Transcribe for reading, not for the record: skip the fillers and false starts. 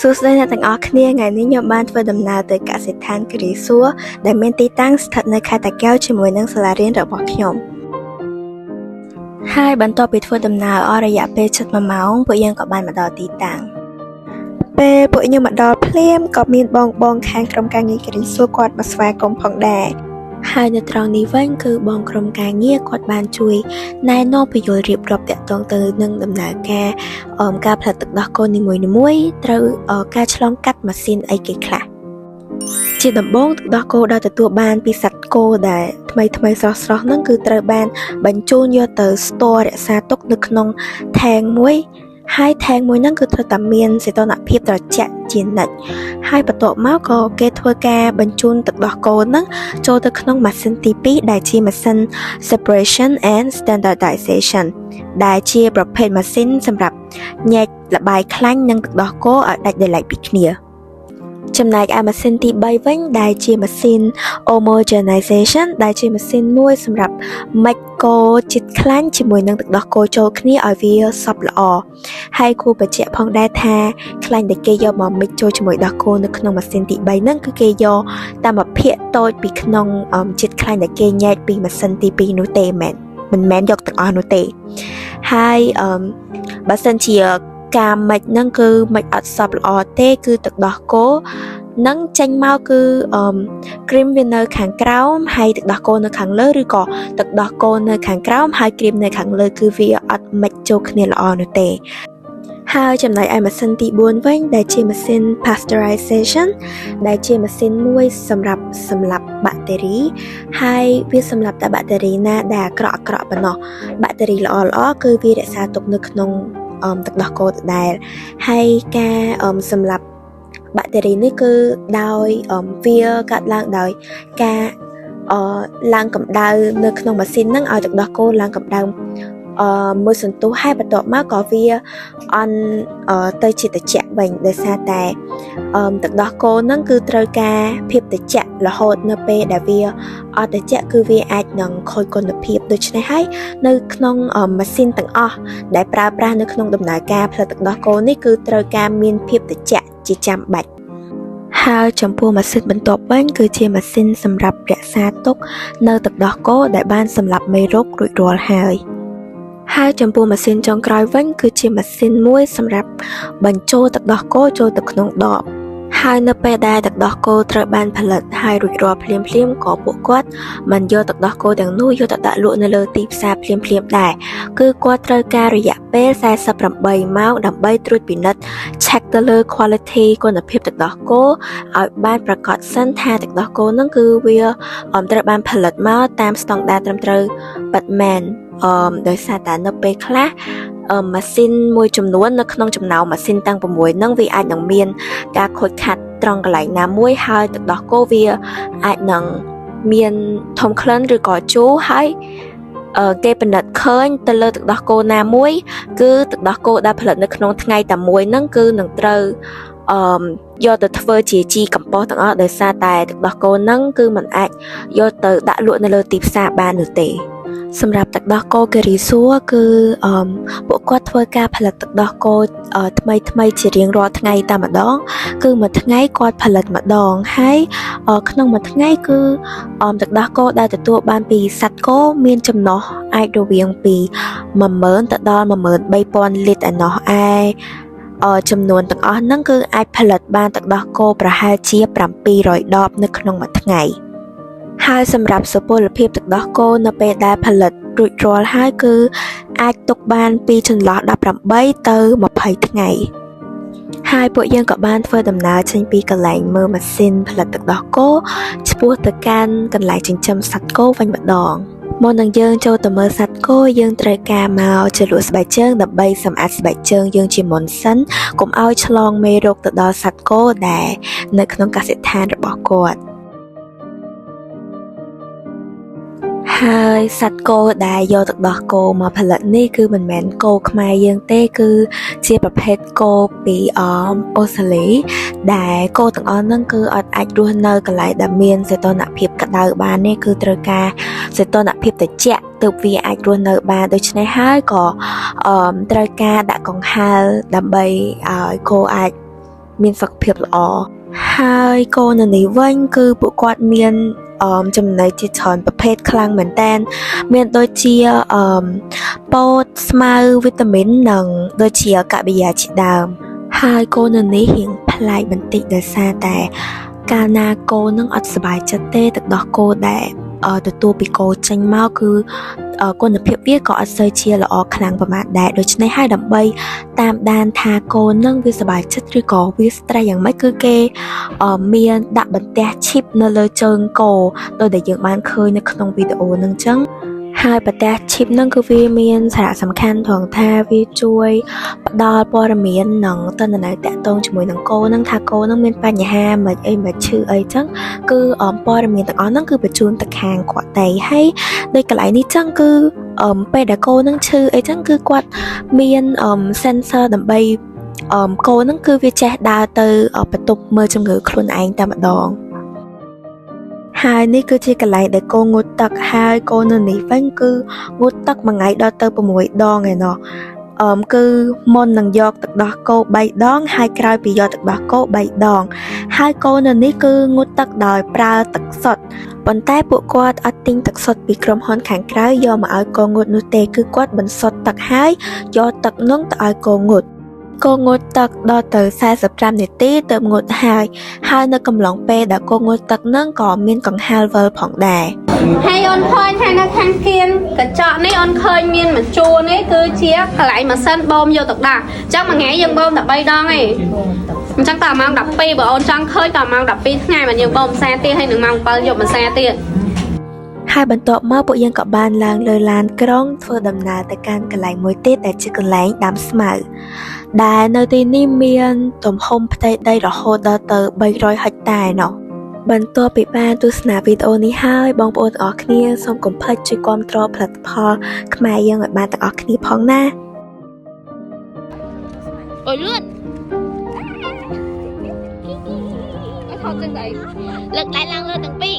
សួស្តីអ្នកទាំងអស់គ្នាថ្ងៃនេះខ្ញុំបានធ្វើដំណើរទៅកសិដ្ឋានគិរីសួរដែលមានទីតាំងស្ថិតនៅខេត្តតាកែវជាមួយនឹងសាលារៀនរបស់ខ្ញុំហើយបន្ទាប់ពីធ្វើដំណើរអស់រយៈពេលជិត1ម៉ោងពួកយើងក៏បានមកដល់ទីតាំងពេលពួកខ្ញុំមកដល់ភ្លាមក៏មានបងបងខាងក្រុមការងារគិរីសួរគាត់មកស្វាគមន៍ផងដែរហើយនៅត្រង់នេះវិញគឺបងក្រុមការងារគាត់បានជួយណែនាំពន្យល់រៀបរាប់តាក់ទងទៅនឹងដំណើរការការផលិតទឹកដោះគោនីមួយៗត្រូវការឆ្លងកាត់ម៉ាស៊ីនអីគេខ្លះជាដំបូងទឹកដោះគោដែលទទួលបានពីសត្វគោដែលថ្មីថ្មីស្រស់ស្រស់ហ្នឹងគឺត្រូវបានបញ្ជូនយកទៅស្ទររក្សាទុកនៅក្នុងថេងមួយហើយថេងមួយហ្នឹងគឺត្រូវតែមានសីតុណ្ហភាពត្រជាក់ជានិច្ចហើយបន្ទាប់មកក៏គេធ្វើការបញ្ជូនទឹកដោះគោហ្នឹងចូលទៅក្នុងម៉ាស៊ីនទី2ដែលជាម៉ាស៊ីន separation and standardization ដែលជាប្រភេទម៉ាស៊ីនសម្រាប់ញែកល្បាយខ្លាញ់និងទឹកដោះគោឲ្យដាច់ដោយឡែកពីគ្នាចំណែកឯម៉ាស៊ីនទី3វិញដែលជាម៉ាស៊ីន homogenization ដែលជាម៉ាស៊ីនមួយសម្រាប់ mix កូរជាតិខ្លាញ់ជាមួយនឹងទឹកដោះគោចូលគ្នាឲ្យវាសព្វល្អហើយគួរបញ្ជាក់ផងដែរថាខ្លាញ់ដែលគេយកមក mix ចូលជាមួយដោះគោនៅក្នុងម៉ាស៊ីនទី3ហ្នឹងគឺគេយកតាមមួយភាគតូចពីក្នុងជាតិខ្លាញ់ដែលគេញែកពីម៉ាស៊ីនទី2នោះទេមិនមែនយកទាំងអស់នោះទេហើយអឺបើសិនជាការ mix ហ្នឹងគឺ mix អត់សព្វល្អទេគឺទឹកដោះគោនឹងចេញមកគឺអឺ cream វានៅខាងក្រោមហើយទឹកដោះគោនៅខាងលើឬក៏ទឹកដោះគោនៅខាងក្រោមហើយ cream នៅខាងលើគឺវាអត់ mix ចូលគ្នាល្អនោះទេហើយចំណែកឯម៉ាស៊ីនទី4វិញដែលជាម៉ាស៊ីន pasteurization ដែលជាម៉ាស៊ីនមួយសម្រាប់សម្លាប់បាក់តេរីហើយវាសម្លាប់តែបាក់តេរីណាដែលអាក្រក់អាក្រក់ប៉ុណ្ណោះបាក់តេរីល្អល្អគឺវារក្សាទុកនៅក្នុងទឹកដោះគោដដែលហើយការសម្លាប់បាក់តេរីនេះគឺដោយវាកាត់ឡើងដោយការអឺឡើងកម្ដៅនៅក្នុងម៉ាស៊ីនហ្នឹងឲ្យទឹកដោះគោឡើងកម្ដៅអឺមួយសន្ទុះហើយបន្ទាប់មកក៏វាអន់ទៅជាត្រជាក់វិញដោយសារតែអឺទឹកដោះគោហ្នឹងគឺត្រូវការភាពត្រជាក់រហូតនៅពេលដែលវាអត់ត្រជាក់គឺវាអាចនឹងខូចគុណភាពដូច្នេះហើយនៅក្នុងម៉ាស៊ីនទាំងអស់ដែលប្រើប្រាស់នៅក្នុងដំណើរការផលិតទឹកដោះគោនេះគឺត្រូវការមានភាពត្រជាក់ជាចាំបាច់ហើយចំពោះម៉ាស៊ីនបន្ទាប់វិញគឺជាម៉ាស៊ីនសម្រាប់រក្សាទុកនៅទឹកដោះគោដែលបានសម្លាប់មេរោគរួចរាល់ហើយហើយចំពោះម៉ាស៊ីនចុងក្រោយវិញគឺជាម៉ាស៊ីនមួយសម្រាប់បញ្ចូលទឹកដោះគោចូលទៅក្នុងដបហើយនៅពេលដែលទឹកដោះគោត្រូវបានផលិតហើយរួចរាល់ភ្លាមៗក៏ពួកគាត់មិនយកទឹកដោះគោទាំងនោះយកទៅដាក់លក់នៅលើទីផ្សារភ្លាមៗដែរគឺគាត់ត្រូវការរយៈពេល48ម៉ោងដើម្បីត្រួតពិនិត្យ check ទៅលើ quality គុណភាពទឹកដោះគោឲ្យបានប្រាកដសិនថាទឹកដោះគោហ្នឹងគឺវាត្រូវបានផលិតមកតាមស្តង់ដារត្រឹមត្រូវពិតមែនអឺដោយសារតែនៅពេលខ្លះម៉ាស៊ីនមួយចំនួននៅក្នុងចំណោមម៉ាស៊ីនទាំង6ហ្នឹងវាអាចនឹងមានការខូចខាតត្រង់កន្លែងណាមួយហើយទឹកដោះគោវាអាចនឹងមានធំក្លិនឬក៏ជូរហើយគេពិនិត្យឃើញទៅលើទឹកដោះគោណាមួយគឺទឹកដោះគោដែលផលិតនៅក្នុងថ្ងៃតែមួយហ្នឹងគឺនឹងត្រូវអឺយកទៅធ្វើជាជីកំប៉ុស្តទាំងអស់ដោយសារតែទឹកដោះគោហ្នឹងគឺมันអាចយកទៅដាក់លក់នៅលើទីផ្សារបាននោះទេសម្រាប់ទឹកដោះគោគិរីសួរគឺអឺពួកគាត់ធ្វើការផលិតទឹកដោះគោថ្មីថ្មីជារៀងរាល់ថ្ងៃតែម្ដង គឺមួយថ្ងៃគាត់ផលិតម្ដងហើយក្នុងមួយថ្ងៃគឺទឹកដោះគោដែលទទួលបានពីសត្វគោមានចំណុះអាចរវាងពី10000ទៅដល់13000លីត្រឯណោះឯចំនួនទាំងអស់ហ្នឹងគឺអាចផលិតបានទឹកដោះគោប្រហែលជា700ដបនៅក្នុងមួយថ្ងៃហើយសម្រាប់សុពលភាពទឹកដោះគោនៅពេលដែលផលិតរួចរាល់ហើយគឺអាចទុកបានពីចន្លោះ18ទៅ20ថ្ងៃហើយពួកយើងក៏បានធ្វើដំណើរចេញពីកន្លែងមើលម៉ាស៊ីនផលិតទឹកដោះគោឆ្ពោះទៅកាន់កន្លែងចិញ្ចឹមសត្វគោវិញម្ដងមុននឹងយើងចូលទៅមើលសត្វគោយើងត្រូវការមកជ្រលក់ស្បែកជើងដើម្បីសម្អាតស្បែកជើងយើងជាមុនសិនកុំឲ្យឆ្លងមេរោគទៅដល់សត្វគោដែលនៅក្នុងកសិដ្ឋានរបស់គាត់ហើយសត្វគោដែលយកទឹកដោះគោមកផលិតនេះគឺមិនមែនគោខ្មែរយើងទេគឺជាប្រភេទគោពីអូស្ត្រាលីដែលគោទាំងអស់ហ្នឹងគឺអត់អាចរស់នៅកន្លែងដែលមានសីតុណ្ហភាពក្តៅបានទេគឺត្រូវការសីតុណ្ហភាពត្រជាក់ទើបវាអាចរស់នៅបានដូច្នេះហើយក៏ត្រូវការដាក់កង្ហារដើម្បីឲ្យគោអាច មានសុខភាពល្អហើយគោនៅនេះវិញគឺពួកគាត់មានអមចំណីជាច្រើនប្រភេទខ្លាំងមែនតើមានដូចជាអមពោតស្មៅវីតាមីននិងដូចជាកាប៊ីយ៉ាជាដើម ហើយគោនៅនេះរៀងប្លែកបន្តិចដោយសារតែកាលណាគោនឹងអត់សប្បាយចិត្តទេទឹកដោះគោដែលអឺទទួលពីគោចេញមកគឺអឺគុណភាពវាក៏អត់សូវជាល្អខ្លាំងប្រហែលដែរដូច្នេះហើយដើម្បីតាមដានថាគោនឹងវាសប្បាយចិត្តឬក៏វា stress យ៉ាងម៉េចគឺគេអឺមានដាក់បន្ទះឈីបនៅលើជើងគោដោយដែលយើងបានឃើញនៅក្នុងវីដេអូហ្នឹងចឹងហើយបន្ទះឈីបហ្នឹងគឺវាមានសារៈសំខាន់ត្រង់ថាវាជួយ ផ្ដល់ព័ត៌មាននិងទិន្នន័យតាក់ទងជាមួយនឹងគោហ្នឹងថាគោហ្នឹងមានបញ្ហាមិនអីមិនឈឺអីចឹងគឺអមព័ត៌មានទាំងអស់ហ្នឹងគឺបញ្ជូនទៅខាងគាត់តែហើយដោយកន្លែងនេះចឹងគឺអមពេលដែលគោហ្នឹងឈឺអីចឹងគឺគាត់មានអម sensor ដើម្បីអមគោហ្នឹងគឺវាចេះដើរទៅបន្ទប់មើលជំងឺខ្លួនឯងតែម្ដងហើយនេះគឺជាកន្លែងដែលគោងូតទឹកហើយគោនៅនេះវិញគឺងូតទឹកមួយថ្ងៃដល់ទៅ6ដងឯណោះ អមគឺមុននឹងយកទឹកដោះគោ3ដង ហើយក្រោយពីយកទឹកដោះគោ3ដង ហើយគោនៅនេះគឺងូតទឹកដោយប្រើទឹកសុទ្ធប៉ុន្តែពួកគាត់អត់ទិញទឹកសុទ្ធពីក្រុមហ៊ុនខាងក្រៅយកមកឲ្យគោងូតនោះទេគឺគាត់បន្សុទ្ធទឹកហើយយកទឹកនោះទៅឲ្យគោងូតគោងូតទឹកដល់ទៅ45នាទីទើបងូតហើយហើយនៅកំឡុងពេលដែលគោងូតទឹកនឹងក៏មានកង្ហារវិលផងដែរ ហើយអូនឃើញថានៅខាងគៀនកញ្ចក់នេះអូនឃើញមានមួយជួរនេះគឺជាកន្លែងម៉ាស៊ីនបូមយកទឹកដោះអញ្ចឹងមួយថ្ងៃយើងបូមតែ3ដងឯងអញ្ចឹងតើម៉ោង12បើអូនចង់ឃើញតើម៉ោង12ថ្ងៃមិនយើងបូមផ្សារទៀតហើយនឹងម៉ោង7យប់ផ្សារទៀត ហើយបន្ទាប់មកពួកយើងក៏បានឡើងលើឡានក្រុងធ្វើដំណើរទៅកាន់កន្លែងមួយទៀតដែលជាកន្លែងដាំស្មៅដែលនៅទីនេះមានទំហំផ្ទៃដីរហូតដល់ទៅ300ហិកតាឯណោះបន្ទាប់ពីបានទស្សនាវីដេអូនេះហើយបងប្អូនទាំងអស់គ្នាសូមកុំភ្លេចជួយគាំទ្រផលិតផលខ្មែរយើងឲ្យបានទាំងអស់គ្នាផងណា អូយលឿន អត់ថតចឹងស្អី លើកដៃឡើងលើទាំងពីរ